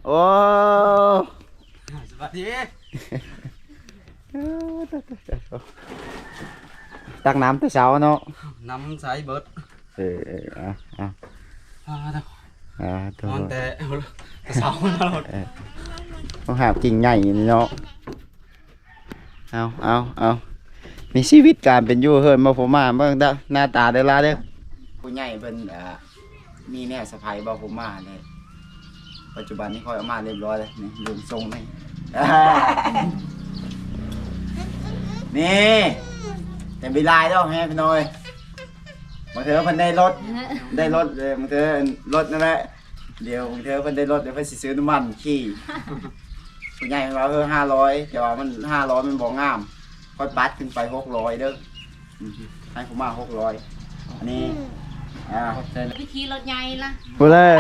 ໂອ້ ສະບາຍດີ. ຕັກນ້ຳແຕ່ເຊົ້າເນາະ ນ້ຳໃສເບິດ. ເອີ ເອີ ເອົາ ເອົາ ອ່າ ອ່າ ນອນແຕ່ ແຕ່ເຊົ້າມາໂລດ. ເອີ ຕ້ອງຫາບກິ່ງໃຫຍ່ນີ້ເນາະ. ເອົາ ເອົາ ເອົາ ມີຊີວິດການເປັນຢູ່ເຮືອນບໍ່ຜົມມາ ເບິ່ງເດີ ໜ້າຕາເດີລາເດີ. ຜູ້ໃຫຍ່ເພິ່ນ ເອີ ມີແນວສະໄພບໍ່ຜົມມາເລີຍ. ປັດຈຸບັນນີ້ຂ້ອຍເອົາມາຮຽບຮ້ອຍແລ້ວ ນີ້ ເບິ່ງຊົງນີ້ ນີ້ ແຕ່ບໍ່ຫຼາຍດອກແຮງພີ່ນ້ອງເອີຍ. ບາງເທື່ອເພິ່ນໄດ້ລົດ ໄດ້ລົດເລີຍ ບາງເທື່ອລົດນັ້ນແຫຼະ. ດຽວບາງເທື່ອເພິ່ນໄດ້ລົດ ດຽວເພິ່ນຊິຊື້ນ້ຳມັນຂີ່. ຜູ້ໃຫຍ່ເພິ່ນວ່າ ເອີ ຫ້າຮ້ອຍ ແຕ່ວ່າມັນ ຫ້າຮ້ອຍມັນບໍ່ງາມ. ຂ້ອຍປັດຂຶ້ນໄປຫົກຮ້ອຍເດີ ໃຫ້ຜູ້ມາຫົກຮ້ອຍ. ອັນນີ້ ອ່າ ໄປຂີ່ລົດໃຫຍ່ລະ ຜູ້ເລີຍ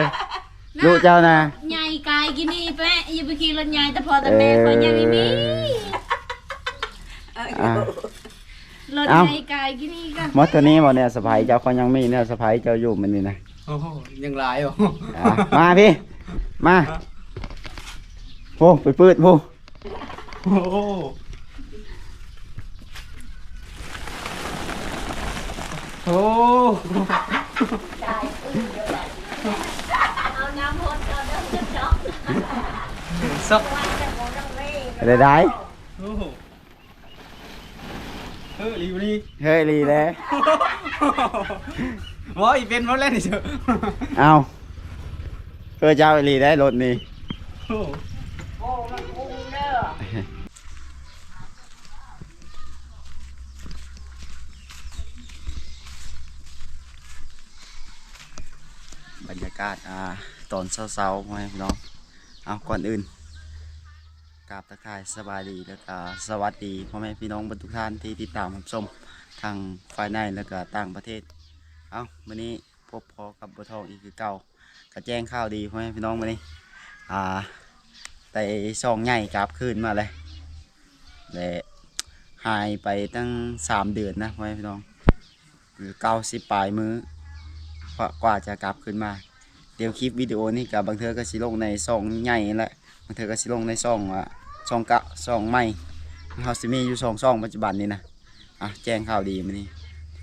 ລູກເຈົ້ານະ ໃຫຍ່ກາຍກິນນີ້ແປະ ຢ່າໄປຂີ່ລົດໃຫຍ່ ແຕ່ພໍ່ແຕ່ແມ່ຂ້ອຍຍັງມີ ອ່າ ລົດໃຫຍ່ກາຍກິນນີ້ກະ ໝົດເທົ່ານີ້ບໍ່ ແນວສະໄພເຈົ້າ ຂ້ອຍຍັງມີແນວສະໄພເຈົ້າຢູ່ມື້ນີ້ນະ. ໂອ້ໂຫ ຍັງຫຼາຍຢູ່. ອ່າ ມາພີ່ ມາ. ໂອ້ ໄປປືດພຸ້ນ. ໂອ້ ໂອ້ ເອົານ້ຳຫົດ ເອົານ້ຳຫົດເນາະ ຊອກ ໄດ້ ໄດ້. ໂອ້ໂຫ ເຮີ້ອີ່ຫຼີນີ້ ເຮີ້ອີ່ຫຼີແລ້ວ ເວົ້າອີ່ເປັນໝົດແລ້ວນີ້. ເອົ້າ ເຮີ້ເຈົ້າອີ່ຫຼີໄດ໋ລົດນີ້. ໂອ້ ບັນຍາກາດ ອ່າ ຕອນເຊົ້າໆ ພໍ່ແມ່ພີ່ນ້ອງ. ເອົາ ກ່ອນອື່ນ ກາບທັກທາຍສະບາຍດີ ແລ້ວກະສະຫວັດດີພໍ່ແມ່ພີ່ນ້ອງເບິດທຸກທ່ານທີ່ຕິດຕາມຮັບຊົມທັງພາຍໃນ ແລ້ວກະຕ່າງປະເທດ. ເອົ້າ ມື້ນີ້ພົບພໍ້ກັບບົວທອງອີກຄືເກົ່າ ກະແຈ້ງຂ່າວດີພໍ່ແມ່ພີ່ນ້ອງມື້ນີ້ ອ່າ ໄດ້ຊ່ອງໃຫຍ່ກັບຄືນມາແລ້ວ ແລະ ຫາຍໄປຕັ້ງສາມເດືອນນະພໍ່ແມ່ພີ່ນ້ອງ. ເກົ້າສິບປາຍມື້ ກວ່າ ກວ່າຈະກັບຄືນມາ. ດຽວຄລິບວິດີໂອນີ້ກະບາງເທື່ອກະຊິລົງໃນຊ່ອງໃຫຍ່ແຫຼະ ບາງເທື່ອກະຊິລົງໃນຊ່ອງ ອ່າ ຊ່ອງເກົ່າ ຊ່ອງໃໝ່. ເຮົາຊິມີຢູ່ສອງຊ່ອງປັດຈຸບັນນີ້ນະ. ອ່ະ ແຈ້ງຂ່າວດີມື້ນີ້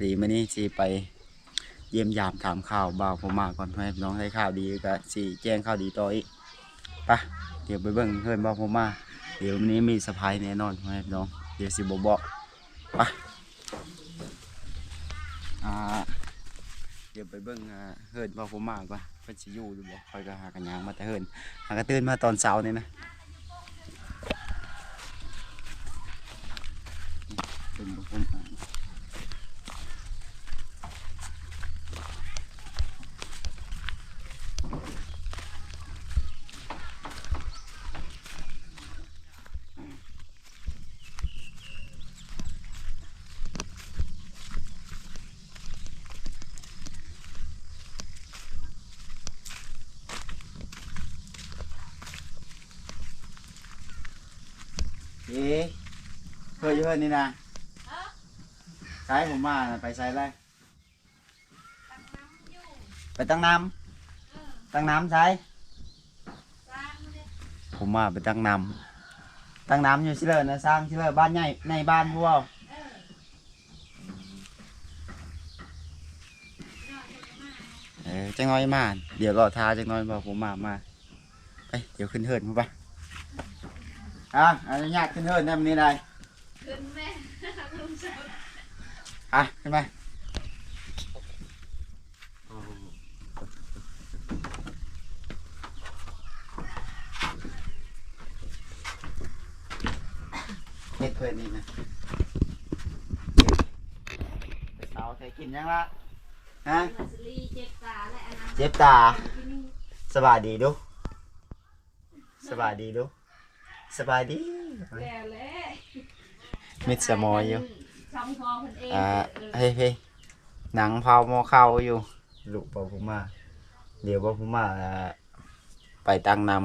ດີມື້ນີ້ຊິໄປຢ້ຽມຢາມຖາມຂ່າວບ່າວພົມມາກ່ອນ ໃຫ້ພີ່ນ້ອງໄດ້ຂ່າວດີ ກະຊິແຈ້ງຂ່າວດີຕໍ່ອີກ. ໄປ ດຽວໄປເບິ່ງເຮືອນບ່າວພົມມາ. ດຽວມື້ນີ້ມີເຊີໄພແນ່ນອນ ໃຫ້ພີ່ນ້ອງ ດຽວຊິບໍ່ບອກ. ໄປ ອ່າ ດຽວໄປເບິ່ງ ອ່າ ເຮືອນບ່າວພົມມາກ່ອນ ເພິ່ນຊິຢູ່ຢູ່ບໍ່. ຂ້ອຍກະຫາກະຍ່າງມາແຕ່ເຮືອນ ຫາກະຕື່ນມາຕອນເຊົ້ານີ້ນະ. ເປັນບໍ່ຄົນອ່ານ ເອີ ເພິ່ນຢູ່ເຮືອນນີ້ນະ. ໃສ ຜົມມານະ ໄປໃສແລ້ວ? ໄປຕັກນ້ຳ ຕັກນ້ຳໃສ? ຜົມມາໄປຕັກນ້ຳ ຕັກນ້ຳຢູ່ຊິເລີນະ ສ້າງຊິເລີ ບ້ານໃຫຍ່ ໃນບ້ານຜູ້ເວົ້າ. ເອີ ຈັກໜ້ອຍມາ ດຽວລໍຖ້າຈັກໜ້ອຍ ບໍ່ ຜົມມາ ມາ. ໄປ ດຽວຂຶ້ນເຮືອນພຸ້ນໄປ. ອ່າ ອະນຸຍາດຂຶ້ນເຮືອນນຳນີ້ໄດ້. ຂຶ້ນແມ່ ລຸງສາວ ອ່ະ ຂຶ້ນມາ. ເຮັດເພິ່ນນີ້ນະ ເຊົາແທ້ ກິນຫຍັງລະ? ຮະ? ເຈັບຕາແຫຼະ ອັນນັ້ນ ເຈັບຕາ. ສະບາຍດີດູ. ສະບາຍດີລູກ ສະບາຍດີ. ແລ້ວແຫຼະ ມິດສະໝໍຢູ່ ຊ່ອງພໍ່ເພິ່ນເອງ. ອ່າ ເອີ ເຮີ້ຍ ເຮີ້ຍ ນັ່ງເຜົາໝໍ້ເຂົ້າຢູ່. ລູກບໍ່ຜູ້ມາ ດຽວບໍ່ຜູ້ມາ ອ່າ ໄປຕັກນ້ຳ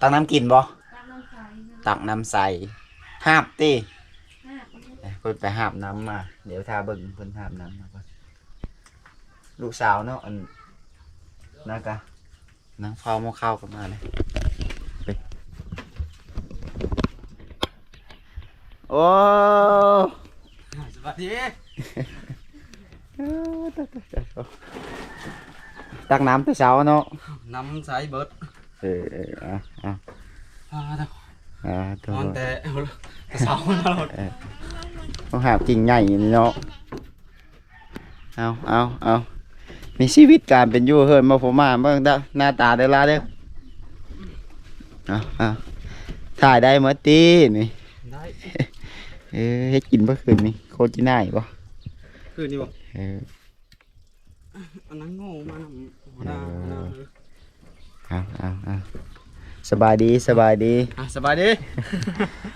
ຕັກນ້ຳກິນບໍ່? ຕັກນ້ຳໃສ ຕັກນ້ຳໃສ ຫາບຕິ? ຫາບ ເອີ ເພິ່ນໄປຫາບນ້ຳມາ ດຽວຖ້າເບິ່ງເພິ່ນຫາບນ້ຳມາກ່ອນ. ລູກສາວເນາະ ອັນ ນາກະ ນັ່ງເຝົ້າໝໍ້ເຂົ້າກັບມາເລີຍ. ໂອ້ ສະບາຍດີ. ເອີ ຕັກນ້ຳແຕ່ເຊົ້າເນາະ ນ້ຳໃສເບິດ. ເອີ ເອີ ເອົາ ເອົາ ອ່າ ໂທ້ ນອນແຕ່ ແຕ່ເຊົ້າມາໂລດ. ເອີ ຕ້ອງຫາກິນໃຫຍ່ນີ້ເນາະ. ເອົາ ເອົາ ເອົາ ມີຊີວິດການເປັນຢູ່ເຮືອນບໍ່ ຜົມມາເບິ່ງໜ້າຕາເດີລາເດີ. ເອົາ ເອົາ ຖ່າຍໄດ້ໝົດຕິນີ້? ໄດ້. ເອີ ເຮັດກິນບໍ່ຄືນນີ້ ໂຄຈິນາຍບໍ່ ຄືນນີ້ບໍ່? ເອີ ອັນນັ້ນໂງ່ມານຳຫົວໜ້າ ເອີ ຫົວໜ້າ. ເອົາ ເອົາ ເອົາ ສະບາຍດີ ສະບາຍດີ. ອ່ະ ສະບາຍດີ.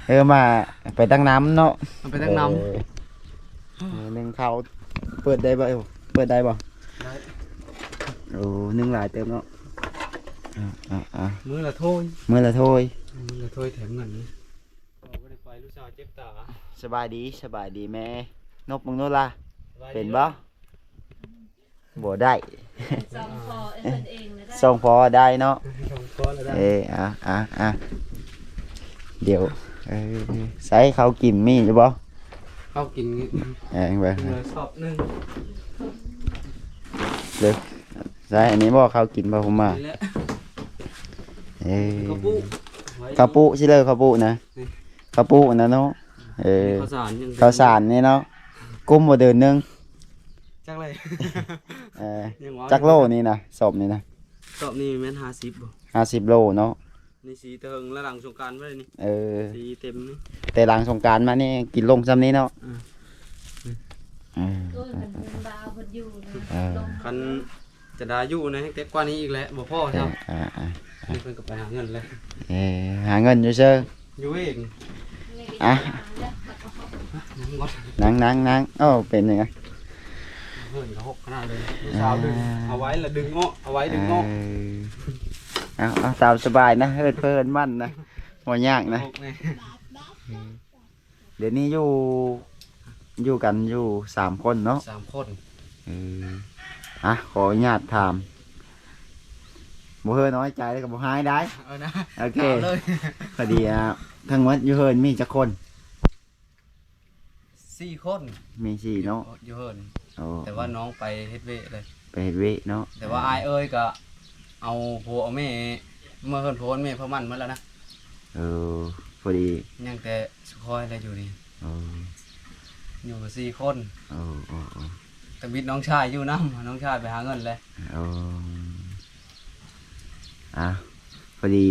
ເອີ ມາໄປຕັກນ້ຳເນາະ ໄປຕັກນ້ຳ. ເອີ ໜຶ້ງເຂົ້າ ເປີດໄດ້ບໍ່ ເປີດໄດ້ບໍ່? ໄດ້. ໂອ້ ໜຶ້ງຫຼາຍເຕີບເນາະ. ອ່າ ອ່າ ອ່າ ມື້ລະຖ້ວຍ ມື້ລະຖ້ວຍ ມື້ລະຖ້ວຍແຖມເງິນນີ້. ບໍ່ໄດ້ໄປ ລູກສາວເຈັບຕາ. ສະບາຍດີ ສະບາຍດີແມ່ນົບ ເບິ່ງໂນລາ ເປັນບໍ່? ບໍ່ໄດ້. ສອງພໍເອີ້ນເອງລະໄດ້ ສອງພໍໄດ້ເນາະ ສອງພໍລະໄດ້. ເອີ ອ່າ ອ່າ ອ່າ ດຽວ ເອີ ໃສ່ເຂົ້າກິນມີຢູ່ບໍ່? ເຂົ້າກິນ ເອີ ເບິ່ງ ເຫຼືອຊອບໜຶ່ງ. ເລີຍ ໃສ່ອັນນີ້ບໍ່ ເຂົ້າກິນບໍ່ ຜົມມາ ນີ້ແຫຼະ. ເອີ ເຂົ້າປຸ ເຂົ້າປຸ ຊິເລີເຂົ້າປຸນະ ນີ້ ເຂົ້າປຸນະເນາະ. ເອີ ເຂົ້າສານ ເຂົ້າສານນີ້ເນາະ ກຸ້ມບໍ່ເດືອນໜຶ່ງ? ຈັກເລີຍ. ເອີ ຈັກໂລນີ້ນະ ສອບນີ້ນະ? ສອບນີ້ແມ່ນຫ້າສິບບໍ່? ຫ້າສິບໂລເນາະ. ນີ້ສີແຕ່ເຫິງລະ ຫຼັງສົງການມານີ້. ເອີ ສີເຕັມນີ້ ແຕ່ຫຼັງສົງການມານີ້ກິນລົງຊ່ຳນີ້ເນາະ. ເອີ ເອີ ເອີ ເພິ່ນເພິ່ນບໍ່ເອົາເພິ່ນຢູ່ນະ. ເອີ ຄັນ ຈະໄດ້ຢູ່ໃນແຮງແຕກກວ່ານີ້ອີກແຫຼະ ບໍ່ພໍຊ້ຳ. ເອີ ເອີ ເອີ ນີ້ເພິ່ນກໍໄປຫາເງິນແລ້ວ. ເອີ ຫາເງິນຢູ່ເຊີ ຢູ່ເອງ. ອ່ະ ນັ່ງ ນັ່ງ ນັ່ງ. ໂອ້ ເປັນຫຍັງ ເຫີນກະຫົກຂະໜາດເລີຍ. ລູກສາວດຶງ ອ່າ ເອົາໄວ້ລະດຶງເອາະ ເອົາໄວ້ດຶງເອາະ. ເອີ ເອົາ ເອົາຕາມສະບາຍນະ ເຮີດເພີນມັນນະ ບໍ່ຍາກນະ. ດຽວນີ້ຢູ່ ຢູ່ກັນຢູ່ສາມຄົນເນາະ? ສາມຄົນ. ເອີ ອ່ະ ຂໍອະນຸຍາດຖາມ ບໍ່ເຮີ້ນ້ອຍໃຈ ແລ້ວກໍບໍ່ຮ້າຍໄດ໋. ເອີນະ ໂອເຄ ຖາມເລີຍ. ພໍດີ ອ່າ ທັງໝົດຢູ່ເຮືອນມີຈັກຄົນ? ສີ່ຄົນ. ມີສີ່ເນາະ? ຢູ່ເຮືອນ. ໂອ້ ແຕ່ວ່ານ້ອງໄປເຮັດວຽກເລີຍ. ໄປເຮັດວຽກເນາະ. ແຕ່ວ່າ ອ່າ ອ້າຍເອີຍກໍເອົາຜົວເອົາແມ່ ເມືອເຮືອນຜົວເຮືອນແມ່ພວກມັນໝົດແລ້ວນະ. ເອີ ພໍດີ ຍັງແຕ່ສຸຄອຍແຫຼະຢູ່ນີ້. ເອີ ຢູ່ກັນສີ່ຄົນ. ເອີ ເອີ ເອີ ຕະບິດນ້ອງຊາຍຢູ່ນຳ ນ້ອງຊາຍໄປຫາເງິນແຫຼະ. ເອີ ອ່າ ພໍດີ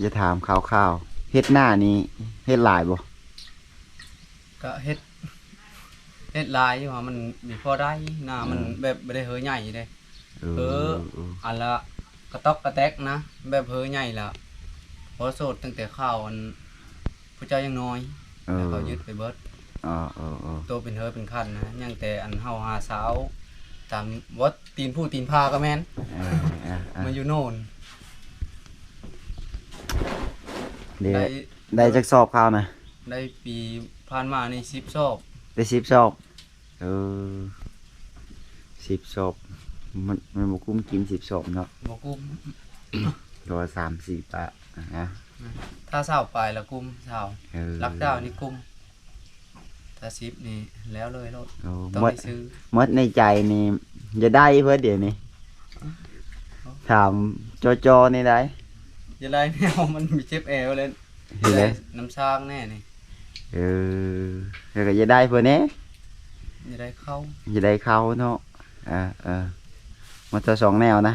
ຈະຖາມຂ່າວໆ ເຮັດນານີ້ເຮັດຫຼາຍບໍ່? ກະເຮັດ ເຮັດຫຼາຍຢູ່ ຫາມັນມີພໍໄດ້ ນາມັນ ເອີ ແບບບໍ່ໄດ້ເຮີໃຫຍ່ເດ້. ເອີ ເອີ ເອີ ອັນລະກະຕອກກະແຕກນະ ແບບເຮີໃຫຍ່ລະ ພໍໂສດຕັ້ງແຕ່ຄາວອັນ ຜູ້ເຈົ້າຍັງນ້ອຍ ເອີ ແລ້ວເຂົາຍຶດໄປເບິດ. ເອີ ເອີ ເອີ ໂຕເປັນເຮີເປັນຄັນນະ ຍັງແຕ່ອັນເຮົາຫາສາວຕາມວັດຕີນຜູ້ຕີນພາກໍແມ່ນ. ເອີ ເອີ ເອີ ມາຢູ່ໂນນ. ເດ້ ໄດ້ ໄດ້ຈັກສອບຄາວນະ? ໄດ້ປີຜ່ານມານີ້ສິບສອບ. ໄດ້ສິບສອບ. ເອີ ສິບສອບ ມັນ ມັນບໍ່ກຸ້ມກິນສິບສອບເນາະ. ບໍ່ກຸ້ມ ເພາະວ່າສາມສີ່ປະນະ ຖ້າຊາວປາຍລະກຸ້ມ ຊາວ ເອີ ຫຼັກຊາວນີ້ກຸ້ມ ຖ້າສິບນີ້ແລ້ວເລີຍໂລດ. ໂອ້ ຕ້ອງໄດ້ຊື້. ໝົດໃນໃຈນີ້ຢາກໄດ້ເບີດດຽວນີ້ ຖາມຈໍ່ໆ ນີ້ໄດ໋. ຢາກໄດ້ແນວມັນເຈັບແອວເລີຍ. ເຫັນແລ້ວ ນ້ຳສ້າງແນ່ນີ້. ເອີ ແລ້ວກໍຢາກໄດ້ເພິ່ນແດ່ ຢາກໄດ້ເຂົ້າ ຢາກໄດ້ເຂົ້າເນາະ. ເອີ ເອີ ມັນຈະສອງແນວນະ.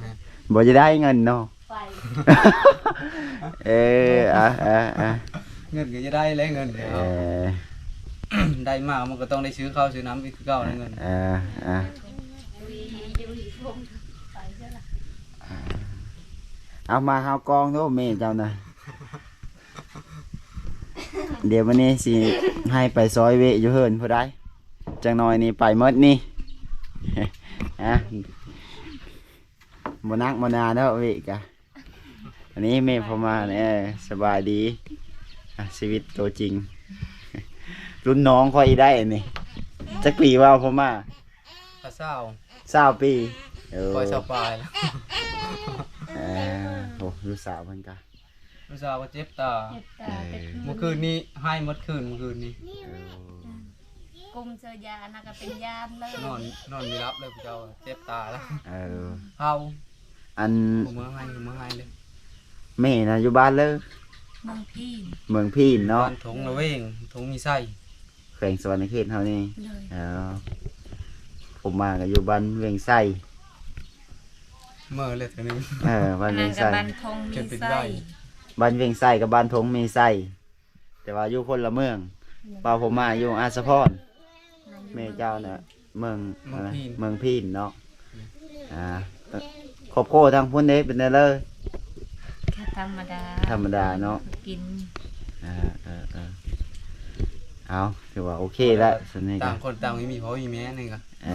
ແມ່ນ ບໍ່ຢາກໄດ້ເງິນເນາະ. ໄປ ເອີ ອ່າ ອ່າ ອ່າ ເງິນກໍຢາກໄດ້ແຫຼະ ເງິນກໍ ເອີ ໄດ້ມາມັນກໍຕ້ອງໄດ້ຊື້ເຂົ້າຊື້ນ້ຳອີກຄືເກົ່າແຫຼະ ເງິນ. ເອີ ອ່າ ເອົາມາເຮົາກອງໂລດແມ່ເຈົ້ານະ. ດຽວມື້ນີ້ຊິໃຫ້ໄປຊອຍເວະຢູ່ເຮືອນຜູ້ໃດ ຈັກໜ່ອຍນີ້ໄປໝົດນີ້. ຮະ ບໍ່ໜັກບໍ່ໜາເນາະເວະກະ. ອັນນີ້ແມ່ພໍ່ມາ ເອີ ສະບາຍດີ. ອ່ະ ຊີວິດໂຕຈິງ ລຸ້ນນ້ອງຂ້ອຍອີກໄດ໋ອັນນີ້. ຈັກປີວ່າພໍ່ມາ? ກະຊາວ ຊາວປີ. ເອີ ຂ້ອຍຊາວປາຍລະ. ເອີ ໂອ້ ລູກສາວເພິ່ນກະ ຜູ້ສາວກໍເຈັບຕາ ເຈັບຕາ ເອີ ແຕ່ຄືນ ມື້ຄືນນີ້ໄຫ້ໝົດຄືນ ມື້ຄືນນີ້ ເອີ ກຸມເສື້ອຢານະກໍເປັນຍານເລີຍ ນອນ ນອນບໍ່ຫຼັບເລີຍ ຜູ້ເຈົ້າເຈັບຕາລະ ເອີ ເຜົາ ອັນ ບໍ່ເມືອໄຫ້ ບໍ່ເມືອໄຫ້ເລີຍ ແມ່ນະຢູ່ບ້ານເລີຍ ເມືອງພີນ ເມືອງພີນເນາະ ບ້ານທົ່ງລະເວງ ທົ່ງມີໄຊ ແຂວງສະຫວັນນະເຂດເຮົານີ້ ໂດຍ ເອີ ຜົມມາກໍຢູ່ບ້ານວຽງໄຊ ເມີແລ້ວເທື່ອໜຶ່ງ ເອີ ບ້ານວຽງໄຊ ອັນນັ້ນກໍບ້ານທົ່ງມີໄຊ ບ້ານວຽງໄຊກັບບ້ານທົ່ງມີໄຊ ແຕ່ວ່າຢູ່ຄົນລະເມືອງ ໂດຍ ບ່າວຜົມມາຢູ່ອາດສະພອນ ແມ່ເຈົ້ານະ ເມືອງ ເມືອງພີນ ເມືອງພີນເນາະ ອືມ ອ່າ ຄອບຄົວທາງພຸ້ນເດ້ ເປັນແນວໃດ? ກໍທຳມະດາ ທຳມະດາເນາະ ກິນ ເອີ ເອີ ເອີ ເອົາ ຖືວ່າໂອເຄແລ້ວ ສ່ຳນີ້ກໍຕ່າງຄົນຕ່າງມີພໍ່ມີແມ່ນີ້ກໍ ເອີ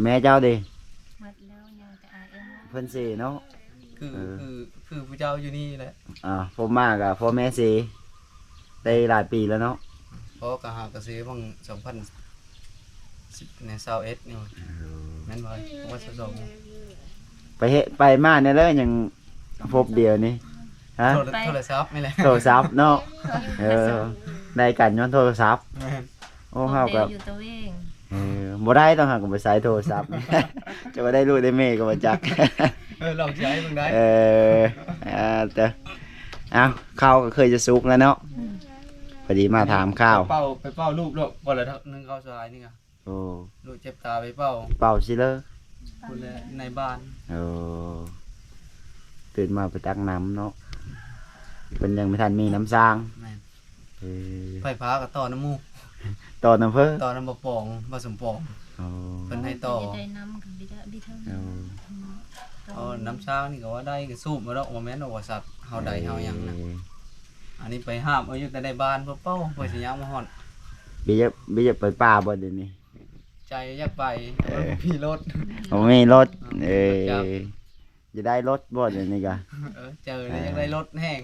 ແມ່ເຈົ້າເດ້? ໝົດແລ້ວ ຍັງແຕ່ອ້າຍເອີຍ ເພິ່ນເສຍເນາະ ຄື ເອີ ຄື ຄືຜູ້ເຈົ້າຢູ່ນີ້ແຫຼະ ອ່າ ຜົມມາກໍພໍ່ແມ່ເສຍ ໄດ້ຫຼາຍປີແລ້ວເນາະ ພໍ່ກໍຫາກະເສຫວ່າງສອງພັນຊາວເອັດນີ້ ເອີ ແມ່ນບໍ່? ບໍ່ຊາວສອງ ໄປເຮັດໄປມາແນວໃດ ຍັງພົບດຽວນີ້ ຮະ? ໂທລະ ໂທລະສັບນີ້ແຫຼະ ໂທລະສັບເນາະ ເອີ ໄດ້ກັນຍ້ອນໂທລະສັບ ແມ່ນ ໂອ້ ເຮົາກໍຢູ່ຕະເວງ ເອີ ບໍ່ໄດ້ ຕ້ອງຫາກໍໄປໃຊ້ໂທລະສັບ ຈະວ່າໄດ້ລູກໄດ້ເມຍກໍບໍ່ຈັກ ເອີ ລອງໃຊ້ເບິ່ງໄດ້ ເອີ ອ່າ ເຕີ ອ້າວ ເຂົ້າກໍຄືຈະສຸກແລ້ວເນາະ ອືມ ພໍດີມາຖາມຂ່າວ ໄປເປົ່າ ໄປເປົ່າລູກໂລດ ບໍ່ລະໜຶ່ງເຂົ້າສາຍນີ້ກະ ໂອ້ ລູກເຈັບຕາໄປເປົ່າ ເປົ່າຊິເລີ ພຸ້ນແຫຼະໃນບ້ານ ໂອ້ ຕື່ນມາໄປຕັກນ້ຳເນາະ ເພິ່ນຍັງບໍ່ທັນມີນ້ຳສ້າງ ແມ່ນ ເອີ ໄຟຟ້າກໍຕໍ່ນຳໝູ່ ຕໍ່ນຳເພິ່ນ ຕໍ່ນຳບໍ່ປອງ ບໍ່ສົມປອງ ອໍ ເພິ່ນໃຫ້ຕໍ່ ໄດ້ນ້ຳກໍບໍ່ໄດ້ ບໍ່ເຖິງ ອໍ ເອົານ້ຳສ້າງນີ້ກໍວ່າໄດ້ ກໍສູບມາດອກ ບໍ່ແມ່ນວ່າສັດເຮົາໃດເຮົາຫຍັງນະ ເອີ ອັນນີ້ໄປຫາບເອົາຢູ່ແຕ່ໃນບ້ານ ເພື່ອເປົ່າ ເພື່ອຊິຍ່າງມາຮອດ ບໍ່ຢາກ ບໍ່ຢາກໄປປ່າບໍ່ດຽວນີ້? ໃຈຢາກໄປ ເອີ ບໍ່ມີລົດ ບໍ່ມີລົດ ເອີ ຢາກໄດ້ລົດບໍ່ດຽວນີ້ກະ ເອີ ເຈີແລ້ວຢາກໄດ້ລົດແຮງ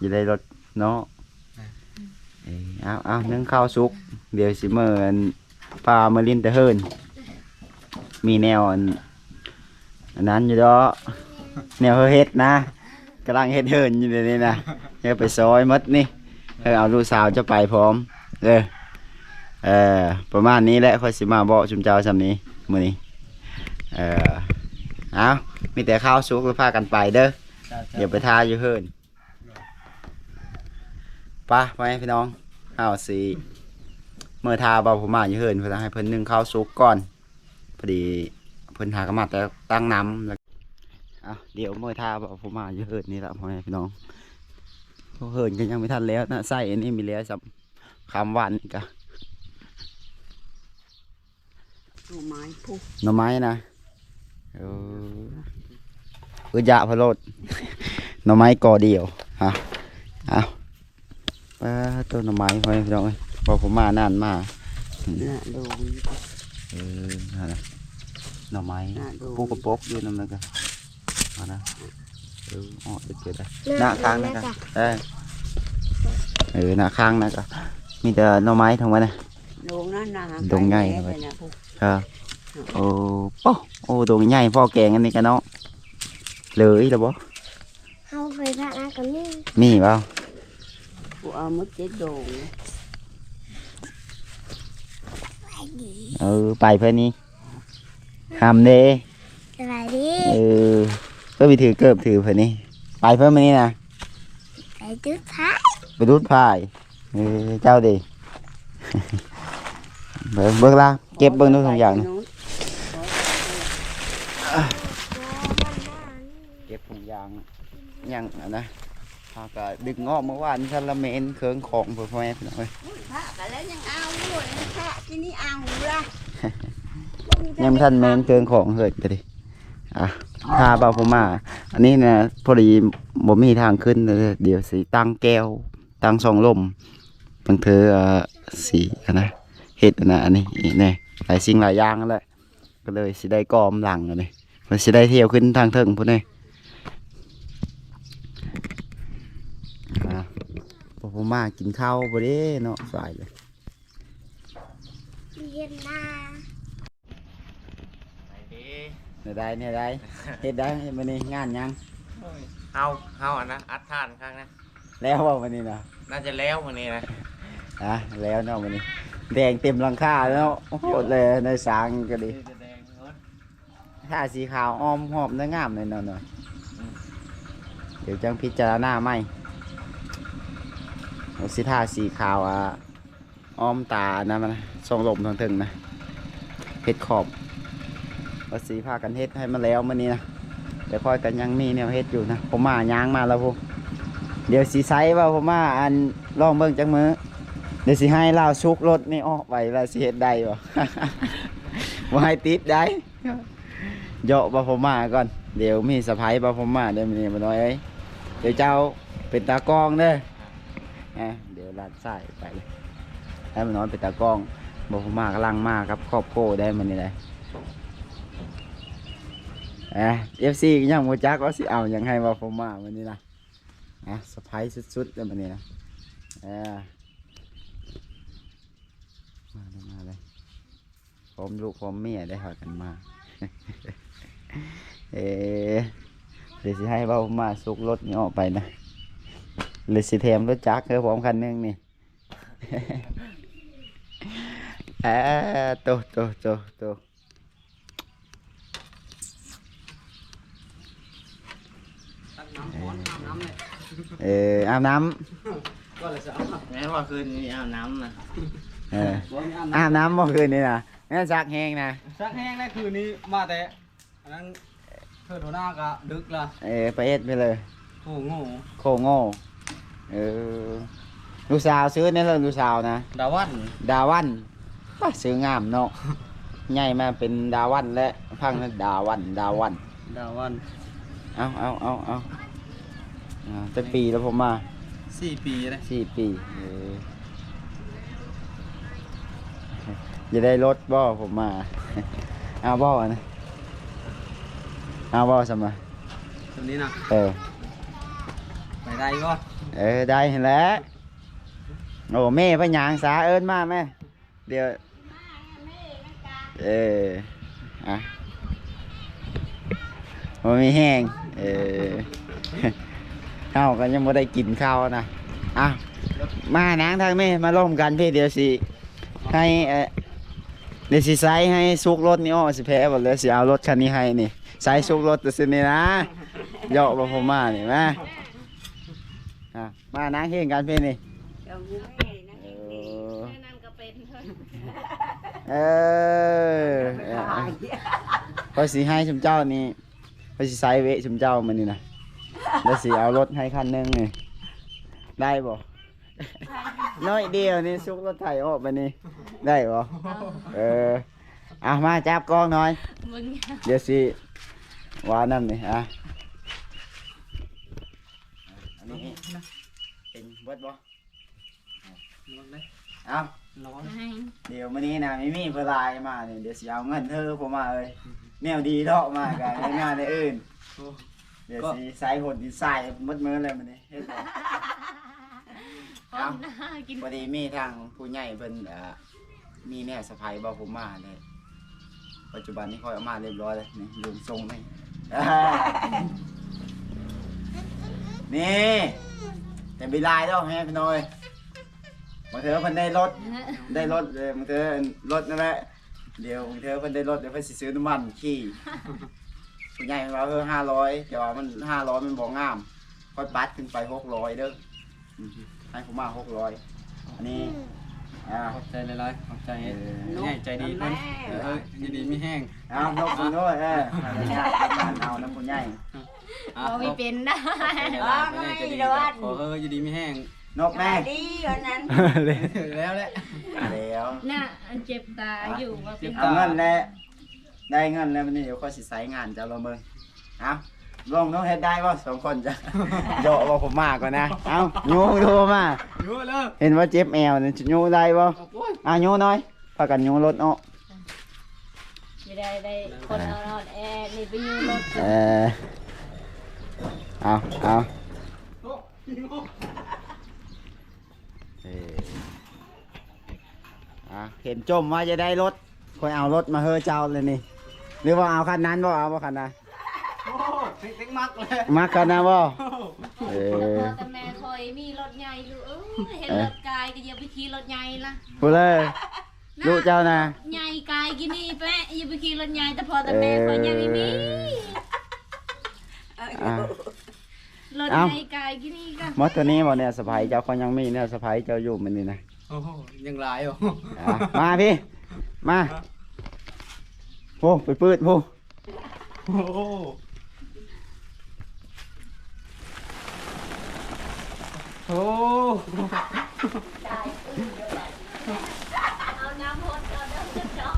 ຢາກໄດ້ລົດເນາະ ເອີ ເອົາ ເອົາ ໜຶ້ງເຂົ້າສຸກ ດຽວຊິເມືອ ອັນ ພາເມືອຫຼິ້ນແຕ່ເຮືອນ ມີແນວ ອັນ ອັນນັ້ນຢູ່ດອກ ແນວເຮັດນະ ກຳລັງເຮັດເຮືອນຢູ່ດຽວນີ້ນະ ເຮັດໄປຊອຍໝົດນີ້ ເອີ ເອົາລູກສາວຈະໄປພ້ອມ ເອີ ເອີ ປະມານນີ້ແຫຼະ ຂ້ອຍຊິມາບອກຊຸມເຈົ້າຊ່ຳນີ້ມື້ນີ້ ເອີ ເອົາ ມີແຕ່ເຂົ້າສຸກແລ້ວພາກັນໄປເດີ ດຽວໄປຖ້າຢູ່ເຮືອນ ໄປ ພໍ່ແມ່ພີ່ນ້ອງ ເຮົາຊິເມືອຖ້າບ່າວຜົມມາຢູ່ເຮືອນ ເພື່ອໃຫ້ເພິ່ນໜຶ້ງເຂົ້າສຸກກ່ອນ ພໍດີເພິ່ນຫາກໍມາແຕ່ຕັກນ້ຳ ແລ້ວ ອ່ະ ດຽວເມືອຖ້າບ່າວຜົມມາຢູ່ເຮືອນນີ້ລະ ພໍ່ແມ່ພີ່ນ້ອງ ເຮືອນກໍຍັງບໍ່ທັນແລ້ວນະ ໃສ່ອັນນີ້ມີແລ້ວຊ້ຳ ຄ່ຳວານນີ້ກະ ໜໍ່ໄມ້ພຸ້ນ ໜໍ່ໄມ້ນະ ເອີ ອຶດຢາກພະໂລດ ໜໍ່ໄມ້ກໍດຽວ ຮະ ເອົາ ປາດໂທ້ ໜໍ່ໄມ້ ພໍ່ແມ່ພີ່ນ້ອງເອີຍ ບໍ່ພໍມານານມາ ໜ້າດົງ ເອີ ຫັ້ນນະ ໜໍ່ໄມ້ ໜ້າດົງ ປູກກະປົກຢູ່ນຳນັ້ນກະ ຫັ້ນນະ ເອີ ອອກໄດ້ເກີດໄດ້ ໜ້າຂ້າງນັ້ນກະ ເອີ ເອີ ໜ້າຂ້າງນັ້ນກະ ມີແຕ່ໜໍ່ໄມ້ທັງໝົດນະ ດົງນັ້ນນະ ດົງໃຫຍ່ ເອີ ໂອ້ ໂອ້ ດົງໃຫຍ່ ພໍແກງອັນນີ້ກະເນາະ ເລີຍລະບໍ່? ເຮົາເຄີຍຜ່ານມາກໍມີ ມີບໍ່? ກູເອົາໝົດເຈັດດົງ ເອີ ໄປເພິ່ນນີ້ ຫຳເດ້ ສະບາຍດີ ເອີ ເພິ່ນໄປຖືເກີບຖືເພິ່ນນີ້ ໄປເພິ່ນມື້ນີ້ນະ ໄປດຸດພາຍ ໄປດຸດພາຍ ເອີ ເຈົ້າເດ້ ເບິ່ງ ເບິ່ງລະ ເກັບເບິ່ງດູຖົງຢາງ ເກັບຖົງຢາງ ຍັງອັນນະ ເຮົາກະດຶງອອກເມື່ອວານຊັ້ນລະ ແມ່ນເຄື່ອງຂອງເພິ່ນ ພໍ່ແມ່ພີ່ນ້ອງເອີຍ ພະກະແລ້ວຍັງເອົາຢູ່ ພະທີ່ນີ້ເອົາລະ ຍັງບໍ່ທັນແມ່ນເຄື່ອງຂອງເຮີດກະດີ ອ່ະ ຖ້າບ່າວຜົມມາ ອັນນີ້ນະ ພໍດີບໍ່ມີທາງຂຶ້ນເດີ ດຽວຊິຕັ້ງແກ້ວ ຕັ້ງຊ່ອງລົມ ບາງເທື່ອ ເອີ ຊິ ອັນນະ ເຮັດອັນນະ ອັນນີ້ອີກແດ່ ຫຼາຍສິ່ງຫຼາຍຢ່າງຫັ້ນແຫຼະ ກໍເລີຍຊິໄດ້ກອມຫຼັງອັນນີ້ ເພິ່ນຊິໄດ້ທ່ຽວຂຶ້ນທາງເທິງພຸ້ນເດ້ ອ່າ ບໍ່ ບໍ່ມາກິນເຂົ້າບໍ່ເດ້ເນາະ ສາຍເລີຍ ເຮັດນາ ແນວໃດ ແນວໃດ ເຮັດໄດ້ມື້ນີ້ ງານຫຍັງ? ໂອ້ ເຮົາ ເຮົາອັນນະ ອັດຖ່ານຄັກນະ. ແລ້ວບໍ່ມື້ນີ້ນະ? ໜ້າຈະແລ້ວມື້ນີ້ນະ. ອ່ະ ແລ້ວເນາະມື້ນີ້ ແດງເຕັມຫຼັງຄາແລ້ວ. ໂອ້ໂຫ ແລ້ວໃນສາງກໍດີ ມີແຕ່ແດງເບິດ. ທາສີຂາວອ້ອມຮອບໄດ້ງາມເລີຍເນາະ. ອືມ ດຽວຈັ່ງພິຈາລະນາໃໝ່ ວ່າຊິທາສີຂາວ ອ່າ ອ້ອມຕາອັນນັ້ນມັນນະ ຊ່ອງລົມທາງເທິງນະ ເຮັດຂອບ ວ່າຊິພາກັນເຮັດໃຫ້ມັນແລ້ວມື້ນີ້ນະ. ແຕ່ຂ້ອຍກໍຍັງມີແນວເຮັດຢູ່ນະ. ພໍ່ມ້າຍ່າງມາແລ້ວພຸ້ນ. ດຽວຊິໃຊ້ວ່າພໍ່ມ້າ ອັນ ລອງເບິ່ງຈັກມື້. ດຽວຊິໃຫ້ລາວສຸກລົດນີ້ອອກໄປ ວ່າຊິເຮັດໄດ້ບໍ່ ບໍ່ໃຫ້ຕິດໄດ. ເຍາະບ່າວພົມມາກ່ອນ. ດຽວມີເຊີໄພບ່າວພົມມາເດີມື້ນີ້ ບ່າວນ້ອຍເອີຍ. ດຽວເຈົ້າເປັນຕາກ້ອງເດີ. ອ່າ ດຽວລັດຊ້າຍໄປເລີຍ ໃຫ້ບ່າວນ້ອຍເປັນຕາກ້ອງ. ບ່າວພົມມາກຳລັງມາກັບຄອບຄົວໄດ໋ມື້ນີ້ໄດ໋. ອ່າ ເອັຟຊີ ກໍຍັງບໍ່ຈັກວ່າຊິເອົາຫຍັງໃຫ້ບ່າວພົມມາມື້ນີ້ນະ. ອ່າ ເຊີໄພສຸດໆເລີຍມື້ນີ້ນະ. ອ່າ ມາເລີຍ ມາເລີຍ. ພ້ອມລູກພ້ອມເມຍໄດ້ພາກັນມາ. ເອີ ດຽວຊິໃຫ້ບ່າວມາສຸກລົດນີ້ອອກໄປນະ ຫຼືຊິແຖມລົດຈັກໃຫ້ພ້ອມຄັນໜຶ່ງນີ້. ເອີ ໂຕ ໂຕ ໂຕ ໂຕ. ຕັກນ້ຳ ເອີ ຮ້ອນ ອາບນ້ຳເລີຍ. ເອີ ອາບນ້ຳ ກໍເລີຍສະອາດ. ແມ່ນວ່າຄືນນີ້ອາບນ້ຳນະ. ເອີ ບໍ່ມີອາບນ້ຳ ອາບນ້ຳບໍ່ຄືນນີ້ນະ? ແມ່ນຊັກແຮງນະ. ຊັກແຮງນະ ຄືນນີ້ມາແຕ່ອັນນັ້ນ ເພິ່ນຫົວໜ້າກະດຶກລະ. ເອີ ໄປເຮັດໄປເລີຍ. ໂຄໂງ່ ໂຄໂງ່. ເອີ ລູກສາວຊື່ແນວໃດ ລູກສາວນະ? ດາວັນ ດາວັນ. ປະ ຊື່ງາມເນາະ. ໃຫຍ່ມາເປັນດາວັນແລ້ວ. ຟັງນະ ດາວັນ ດາວັນ ດາວັນ. ເອົາ ເອົາ ເອົາ ເອົາ. ອ່າ ຈັກປີແລ້ວຜົມມາ? ສີ່ປີແລ້ວ. ສີ່ປີ. ເອີ ຢາກໄດ້ລົດບໍ່ຜົມມາ? ເອົາບໍ່ນະ? ເອົາບໍ່ຊັ້ນມາ? ຕົວນີ້ນະ? ເອີ ໄປໄດ້ບໍ່? ເອີ ໄດ້ຫັ້ນແຫຼະ. ໂອ້ ແມ່ໄປຫຍັງສາ ເອີ້ນມາແມ່. ດຽວ ເອີ ອ່ະ ບໍ່ມີແຮງ. ເອີ ເຮົາກໍຍັງບໍ່ໄດ້ກິນເຂົ້ານະ. ອ່ະ ມານາງທາງແມ່ ມາລົມກັນພີ້. ດຽວຊິໃຫ້ ເອີ ດຽວຊິໃສ່ໃຫ້ສຸກລົດນີ້ອອກຊິແພ້ບໍ່ ແລ້ວຊິເອົາລົດຄັນນີ້ໃຫ້ນີ້. ໃສ່ສຸກລົດແຕ່ຊິນີ້ນະ ເຍາະບໍ່ ຜົມມານີ້ ມາ. ອ່ະ ມານາງເຮງກັນພີ້ນີ້. ເຈົ້າຢູ່ແມ່ນາງເຮງນີ້ ເອີ ແມ່ນັ້ນກໍເປັນ. ເອີ ຂ້ອຍຊິໃຫ້ຊຸມເຈົ້ານີ້ ຂ້ອຍຊິໃຊ້ເວະຊຸມເຈົ້າມື້ນີ້ນະ. ແລ້ວຊິເອົາລົດໃຫ້ຄັນໜຶ່ງນີ້ ໄດ້ບໍ່? ໜ້ອຍດຽວນີ້ ສຸກລົດໄຖອອກໄປນີ້ ໄດ້ບໍ່? ເອີ ອ່ະ ມາຈັບກ້ອງໜ້ອຍ ເບິ່ງ ດຽວຊິວ່ານຳນີ້. ອ່ະ ອັນນີ້ເປັນເບິດບໍ່? ເອົາ ດຽວມື້ນີ້ນະ ມີມີເພິ່ນລາຍມານີ້ ດຽວຊິເອົາເງິນເທີ ຜົມມາເອີຍ. ແນວດີເນາະ ມາກະເຮັດງານແນວອື່ນ. ໂອ້ ດຽວຊິໃສ່ຫົນດິນຊາຍໝົດມື້ແລ້ວມື້ນີ້ ເຮັດບໍ່? ເອົາ ພໍດີມີທາງຜູ້ໃຫຍ່ເພິ່ນ ເອີ ມີແນວສະໄພບໍ່ ຜົມມາເລີຍ. ປັດຈຸບັນນີ້ຂ້ອຍເອົາມາຮຽບຮ້ອຍແລ້ວ ນີ້ ເບິ່ງຊົງນີ້ ນີ້ ແຕ່ບໍ່ຫຼາຍດອກແຮງພີ່ນ້ອງເອີຍ. ບາງເທື່ອເພິ່ນໄດ້ລົດ ໄດ້ລົດເລີຍ ບາງເທື່ອລົດນັ້ນແຫຼະ. ດຽວບາງເທື່ອເພິ່ນໄດ້ລົດ ດຽວເພິ່ນຊິຊື້ນ້ຳມັນຂີ່. ຜູ້ໃຫຍ່ເພິ່ນວ່າ ເອີ ຫ້າຮ້ອຍ ແຕ່ວ່າມັນ ຫ້າຮ້ອຍ ມັນບໍ່ງາມ ຂ້ອຍປັດຂຶ້ນໄປຫົກຮ້ອຍເດີ. ອືມ ໃຫ້ຜົມມາຫົກຮ້ອຍ ອັນນີ້ ອ່າ ຂອບໃຈຫຼາຍໆ ຂອບໃຈ ເອີ ຜູ້ໃຫຍ່ໃຈດີເພິ່ນ. ເອີ ເອີ ຢູ່ດີມີແຮງ. ເອົາ ນົບເພິ່ນໂລດ ເອີ ເອົານຳຜູ້ໃຫຍ່. ເອົາ ບໍ່ມີເປັນນະ ຂອບໃຈຫຼາຍໆ ຜູ້ໃຫຍ່ໃຈດີ. ຂໍ ເອີ ຢູ່ດີມີແຮງ ນົບແມ່ ດີວ່ານັ້ນ. ແລ້ວແຫຼະ ແລ້ວນະ ອັນເຈັບຕາຢູ່ວ່າເປັນ ເອົາເງິນແຫຼະ. ໄດ້ເງິນແລ້ວ ມື້ນີ້ດຽວຂ້ອຍຊິໃຊ້ງານເຈົ້າລອງເບິ່ງ. ເອົາ ລອງເນາະ ເຮັດໄດ້ບໍ່ສອງຄົນ? ຈະເຍາະບໍ່ ຜົມມາກ່ອນນະ. ເອົາ ໂຍໂທມາ ໂຍເລີຍ. ເຫັນວ່າເຈັບແອວນີ້ ໂຍໄດ້ບໍ່? ໂອ້ຍ ອ່າ ໂຍໜ້ອຍ ພາກັນໂຍລົດເນາະ. ໄດ້ ໄດ້ ຄົນເອົານອນແອນີ້ໄປໂຍລົດ. ເອີ ເອົາ ເອົາ ເອີ ອ່າ ເຫັນຈົ່ມວ່າຈະໄດ້ລົດ ຂ້ອຍເອົາລົດມາເຮີເຈົ້າເລີຍນີ້. ຫຼືວ່າເອົາຄັນນັ້ນບໍ່? ເອົາບໍ່ຄັນນັ້ນ? ໂອ້ ເ ເດັກມັກແຫຼະ ມັກຂະໜາດບໍ່? ເອີ ພໍ່ແຕ່ແມ່ຂ້ອຍມີລົດໃຫຍ່ ລູກເອີຍ ເຫັນລົດກາຍກໍຢ່າໄປຂີ່ລົດໃຫຍ່ລະ ຜູ້ເລີຍ ລູກເຈົ້ານະ ໃຫຍ່ກາຍກິນນີ້ແປະ ຢ່າໄປຂີ່ລົດໃຫຍ່ ແຕ່ພໍ່ແຕ່ແມ່ຂ້ອຍຍັງມີ ອ່າ ລົດໃຫຍ່ກາຍກິນນີ້ກໍ ໝົດເທົ່ານີ້ບໍ່ແນວສະໄພເຈົ້າ? ຂ້ອຍຍັງມີແນວສະໄພເຈົ້າຢູ່ມື້ນີ້ນະ ໂອ້ໂຫ ຍັງຫຼາຍຢູ່ ອ່າ ມາພີ່ ມາ ໂອ້ ໄປປືດພຸ້ນ ໂອ້ ໂອ້ ເອົານ້ຳຫົດເອົາເດີຈອກ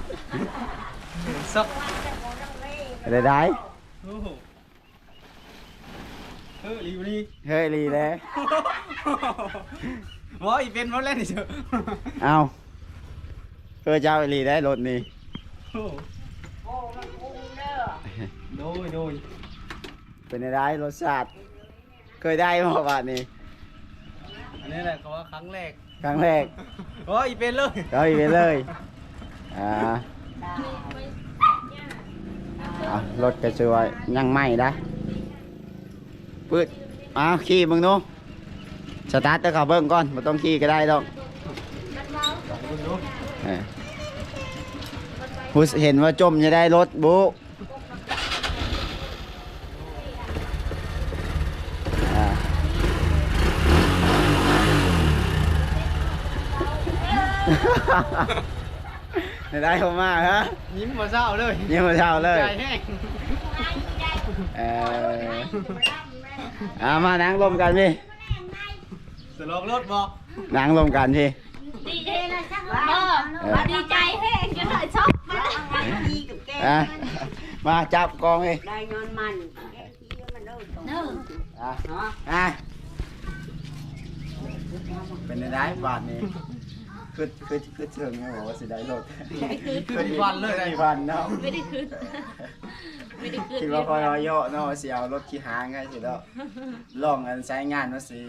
ຊອກ ໄດ້ໄດ້ ໂອ້ໂຫ ເຮີ້ອີ່ຫຼີນີ້ ເຮີ້ອີ່ຫຼີເດ້ ເວົ້າອີ່ເປັນບໍ່ແລ້ວນີ້ ເອົ້າ ເຮີ້ເຈົ້າອີ່ຫຼີໄດ໋ລົດນີ້ ໂອ້ ໂດຍ ໂດຍ ເປັນໃດ ລົດຊາດ ເຄີຍໄດ້ບໍ່ບາດນີ້? ອັນນີ້ແຫຼະ ເຂົາວ່າຄັ້ງແລກ ຄັ້ງແລກ ເວົ້າອີ່ເປັນເລີຍ ເວົ້າອີ່ເປັນເລີຍ ອ່າ ອ່າ ລົດກໍຊື່ວ່າຍັງໃໝ່ໄດ໋ ປຶດ ເອົາຂີ່ເບິ່ງດູ ສະຕາດໃຫ້ເຂົາເບິ່ງກ່ອນ ບໍ່ຕ້ອງຂີ່ກໍໄດ້ດອກ ເອີ ເຫັນວ່າຈົ່ມຈະໄດ້ລົດບຸ ອ່າ ໄດ້ເຂົ້າມາຮະ ຍິ້ມບໍ່ເຊົາເລີຍ ຍິ້ມບໍ່ເຊົາເລີຍ ໃຈແຮງ ເອີ ອ່າ ມານັ່ງລົມກັນພີ່ ສະຫຼອງລົດບໍ່? ນັ່ງລົມກັນພີ່ ດີເດລະຈັກບໍ່ ເອີ ດີໃຈແຮງຈົນໄດ້ຊອກມາ ອ່ະ ມາຈັບກອງເອ ໄດ້ເງິນມັນ ເອີ ອ່ະ ອ່ະ ເປັນໄດ້ບາດນີ້ ຄຶດ ຄຶດ ຄຶດເຖິງແລ້ວບໍ່ວ່າຊິໄດ້ລົດ ຄຶດ ຄຶດ ຄຶດ ຄຶດ ຄຶດເລີຍ ຄຶດເນາະ ບໍ່ໄດ້ຄຶດ ບໍ່ໄດ້ຄຶດ ຄິດວ່າຂ້ອຍເວົ້າເຍາະເນາະ ວ່າຊິເອົາລົດຂີ້ຫາງໃຫ້ຊິເນາະ ລອງອັນໃຊ້ງານວ່າຊິ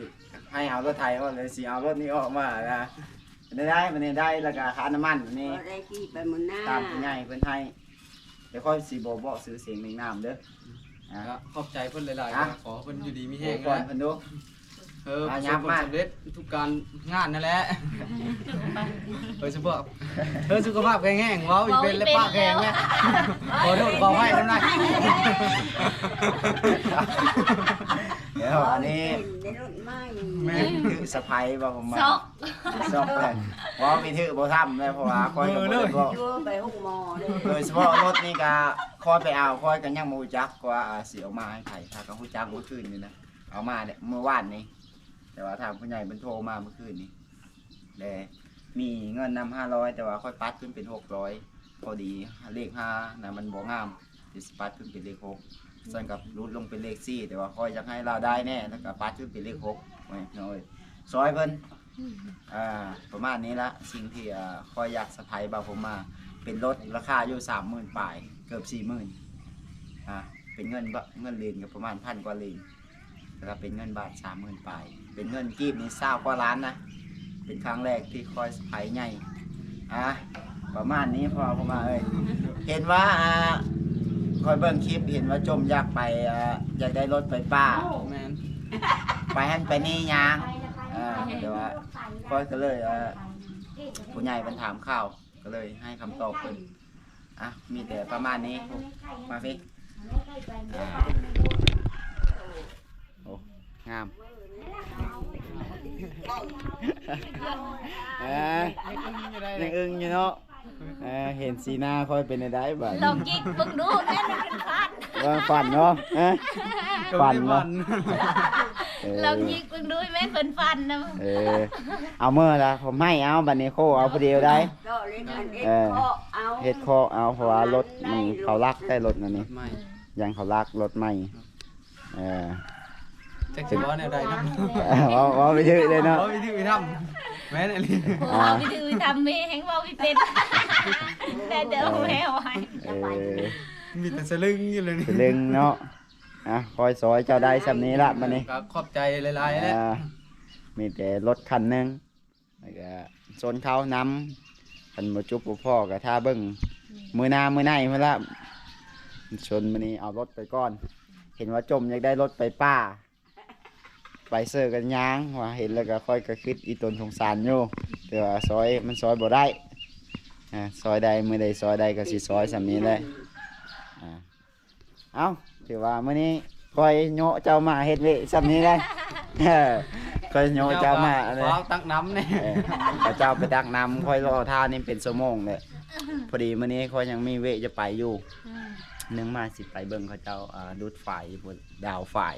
ໃຫ້ເອົາລົດໄຖ ເວົ້າເລີຍຊິເອົາລົດນີ້ອອກມານະ ໄດ້ ໄດ້ ມັນໄດ້ ແລ້ວກະຄ່ານ້ຳມັນນີ້ ບໍ່ໄດ້ຂີ່ໄປມື້ໜ້າ ຕາມຜູ້ໃຫຍ່ເພິ່ນໃຫ້ ແຕ່ຂ້ອຍຊິບໍ່ບອກຊື່ສຽງນາມເດີ ອ່າ ກໍຂອບໃຈເພິ່ນຫຼາຍໆ ອ່ະ ຂໍໃຫ້ເພິ່ນຢູ່ດີມີແຮງ ອວຍພອນເພິ່ນດູ ເອີ ອ່າ ປະສົບຜົນສຳເລັດທຸກການງານນັ້ນແຫຼະ ໂດຍສະເພາະ ເອີ ສຸຂະພາບແຂງແຮງ ເວົ້າອີ່ເປັນ ເວົ້າອີ່ເປັນ ແລະ ປາກແຂງແຫຼະ ຂໍໂທດຂໍອະໄພນຳນະ ດຽວ ອັນນີ້ ແມ່ນ ຄືສະໄພບໍ່ ຜົມມາ ຊອກ ຊອກແຫຼະ ເວົ້າໄປຖືກບໍ່ທຳເລີຍ ເພາະວ່າຂ້ອຍກໍບໍ່ໄດ້ບອກ ເອີ ຢູ່ໄປໂຮງໝໍເດີ ໂດຍສະເພາະລົດນີ້ກໍຂ້ອຍໄປເອົາ ຂ້ອຍກໍຍັງບໍ່ຮູ້ຈັກວ່າ ອ່າ ຊິເອົາມາໃຫ້ໃຜ ຖ້າກໍຮູ້ຈັກມື້ຄືນນີ້ນະ ເອົາມາເມື່ອວານນີ້ ແຕ່ວ່າທາງຜູ້ໃຫຍ່ເພິ່ນໂທມາມື້ຄືນນີ້ ແລະ ມີເງິນນຳຫ້າຮ້ອຍ ແຕ່ວ່າຂ້ອຍປັດຂຶ້ນເປັນຫົກຮ້ອຍ ພໍດີເລກຫ້ານະມັນບໍ່ງາມ ຊິປັດຂຶ້ນເປັນເລກຫົກ ຊັ້ນກໍຫຼຸດລົງເປັນເລກສີ່ ແຕ່ວ່າຂ້ອຍຢາກໃຫ້ລາວໄດ້ແດ່ ແລ້ວກໍປັດຂຶ້ນເປັນເລກຫົກ ໂອ້ຍ ຊ່ອຍເພິ່ນ ອ່າ ປະມານນີ້ລະ ສິ່ງທີ່ ອ່າ ຂ້ອຍຢາກສະໄພບ່າວຜົມມາ ເປັນລົດລາຄາຢູ່ສາມໝື່ນປາຍ ເກືອບສີ່ໝື່ນ ອ່າ ເປັນເງິນບາດ ເງິນເລນກໍປະມານພັນກວ່າເລນ ແລ້ວກໍເປັນເງິນບາດສາມໝື່ນປາຍ ເປັນເງິນກີບນີ້ຊາວກວ່າລ້ານນະ ເປັນຄັ້ງແລກທີ່ຂ້ອຍສະໄພໃຫຍ່ ອ່າ ປະມານນີ້ ພໍ່ ພໍ່ມາເອີຍ ເຫັນວ່າ ອ່າ ຂ້ອຍເບິ່ງຄລິບ ເຫັນວ່າຈົ່ມຢາກໄປ ອ່າ ຢາກໄດ້ລົດໄຟຟ້າ ແມ່ນ ໄປຫັ້ນໄປນີ້ຫຍັງ ອ່າ ແຕ່ວ່າຂ້ອຍກໍເລີຍ ອ່າ ຜູ້ໃຫຍ່ເພິ່ນຖາມຂ່າວ ກໍເລີຍໃຫ້ຄຳຕອບເພິ່ນ ອ່ະ ມີແຕ່ປະມານນີ້ ມາພີ້ ອ່າ ໂອ້ ງາມ ເອີ ຍັງອຶ້ງຢູ່ເນາະ ເອີ ເຫັນສີໜ້າຂ້ອຍເປັນແນວໃດບາດນີ້ ລອງຍິກເບິ່ງດູ ແມ່ນເພິ່ນຝັນ ວ່າຝັນເນາະ ຮະ ຝັນເນາະ ເອີ ລອງຍິກເບິ່ງດູ ແມ່ນເພິ່ນຝັນນຳ ເອີ ເອົາເມືອລະ ຜົມໃຫ້ເອົາ ບາດນີ້ໂຄເອົາຜູ້ດຽວໄດ້ ເອີ ເຮັດເຄາະເອົາ ເພາະວ່າລົດມັນເຂົາລັກໄດ້ ລົດອັນນີ້ ຍັງເຂົາລັກລົດໃໝ່ ເອີ ຈັກຊິເວົ້າແນວໃດນຳ ເວົ້າ ເວົ້າໄປຖືກເລີຍເນາະ ເວົ້າໄປຖືກໄປທຳ ແມ່ນອີ່ຫຼີ ເວົ້າໄປຖືກໄປທຳ ແມ່ແຮ່ງເວົ້າບໍ່ເປັນ ໄດ້ແຕ່ແມ່ໄວ້ ເອີ ມີແຕ່ສະລຶງຢູ່ເລີຍນີ້ ສະລຶງເນາະ ອ່ະ ຄອຍຊ່ອຍເຈົ້າໄດ້ຊ່ຳນີ້ລະ ບາດນີ້ ກໍຂອບໃຈຫຼາຍໆແຫຼະ ອ່າ ມີແຕ່ລົດຄັນໜຶ່ງ ແລ້ວກະຊົນເຂົານຳ ຄັນບໍ່ຈຸບບໍ່ພໍກໍຖ້າເບິ່ງມື້ໜ້າມື້ໃນພຸ້ນລະ ຊົນມື້ນີ້ເອົາລົດໄປກ່ອນ ເຫັນວ່າຈົ່ມຢາກໄດ້ລົດໄປປ່າ ໄປເຊີກັນຍ່າງວ່າ ເຫັນແລ້ວກໍຂ້ອຍກໍຄິດອີ່ຕົນສົງສານຢູ່ ແຕ່ວ່າຊອຍມັນຊອຍບໍ່ໄດ້ ອາ ຊອຍໄດ້ ມື້ໃດຊອຍໄດ້ກໍຊິຊອຍສ່ຳນີ້ແຫຼະ ອາ ເອົ້າ ຖືວ່າມື້ນີ້ຂ້ອຍໂຍະເຈົ້າມາເຮັດເວະສ່ຳນີ້ແຫຼະ ເອີ ຂ້ອຍໂຍະເຈົ້າມາ ເຈົ້າມາອັນນີ້ ເອົາຕັກນ້ຳນີ້ ເອີ ເຂົາເຈົ້າໄປຕັກນ້ຳ ຂ້ອຍລໍຖ້ານີ້ເປັນຊົ່ວໂມງແລ້ວ ພໍດີມື້ນີ້ຂ້ອຍຍັງມີເວະຈະໄປຢູ່ ອືມ ໜຶ່ງມາຊິໄປເບິ່ງເຂົາເຈົ້າ ອ່າ ດູດຝາຍພຸ້ນ ດາວຝາຍ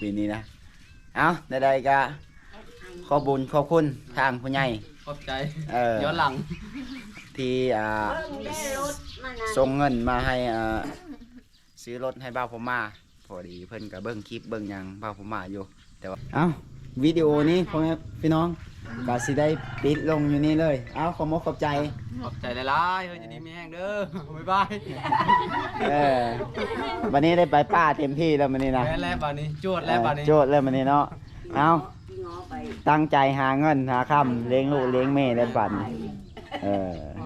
ປີນີ້ນະ ເອົ້າ ໃດໆກະຂອບບຸນຂອບຄຸນທາງຜູ້ໃຫຍ່ ຂອບໃຈ ເອີ ຍ້ອນຫຼັງ ທີ່ ອ່າ ສົ່ງເງິນມາໃຫ້ ອ່າ ຊື້ລົດໃຫ້ບ່າວພະມ້າ ພໍດີເພິ່ນກໍເບິ່ງຄລິບເບິ່ງຫຍັງບ່າວພະມ້າຢູ່ ແຕ່ວ່າ ເອົ້າ ວິດີໂອນີ້ພໍ່ແມ່ພີ່ນ້ອງ ກໍຊິໄດ້ປິດລົງຢູ່ນີ້ເລີຍ ເອົ້າ ຂອບມົກຂອບໃຈ ຂອບໃຈຫຼາຍໆ ເຮີ້ຍ ຢູ່ດີມີແຮງເດີ ບາຍບາຍ ເອີ ບັດນີ້ໄດ້ໄປປ່າເຕັມທີ່ແລ້ວມື້ນີ້ນະ ແມ່ນແລ້ວບັດນີ້ ຈວດແລ້ວບັດນີ້ ເອີ ຈວດແລ້ວມື້ນີ້ເນາະ ເອົ້າ ຕັ້ງໃຈຫາເງິນຫາຄຳ ລ້ຽງລູກລ້ຽງແມ່ແລ້ວບັດນີ້ ເອີ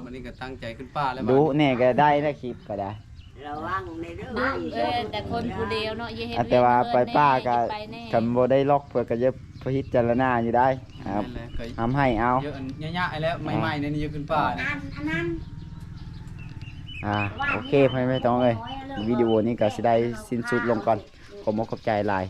ວັນນີ້ກໍຕັ້ງໃຈຂຶ້ນປ່າແລ້ວ ດຸແດ່ກໍໄດ້ແລ້ວ ຄລິບກໍໄດ້ ລະວັງແດ່ເດີ ເອີ ແຕ່ຄົນຜູ້ດຽວເນາະ ຢ່າເຮັດ ແຕ່ວ່າໄປປ່າກໍ ຄັນບໍ່ໄດ້ລັອກເພິ່ນກໍຢ່າພິຈາລະນາຢູ່ໄດ້ ຫ້າມໃຫ້ເອົາ ຍະໆແລ້ວ ໃໝ່ໆນີ້ ຢ່າຂຶ້ນປ່າ ອັນນັ້ນ ອັນນັ້ນ ອ່າ ໂອເຄ ພໍ່ແມ່ພີ່ນ້ອງເອີຍ ວິດີໂອນີ້ກໍຊິໄດ້ສິ້ນສຸດລົງກ່ອນ ຂໍຂອບອົກຂອບໃຈຫຼາຍ.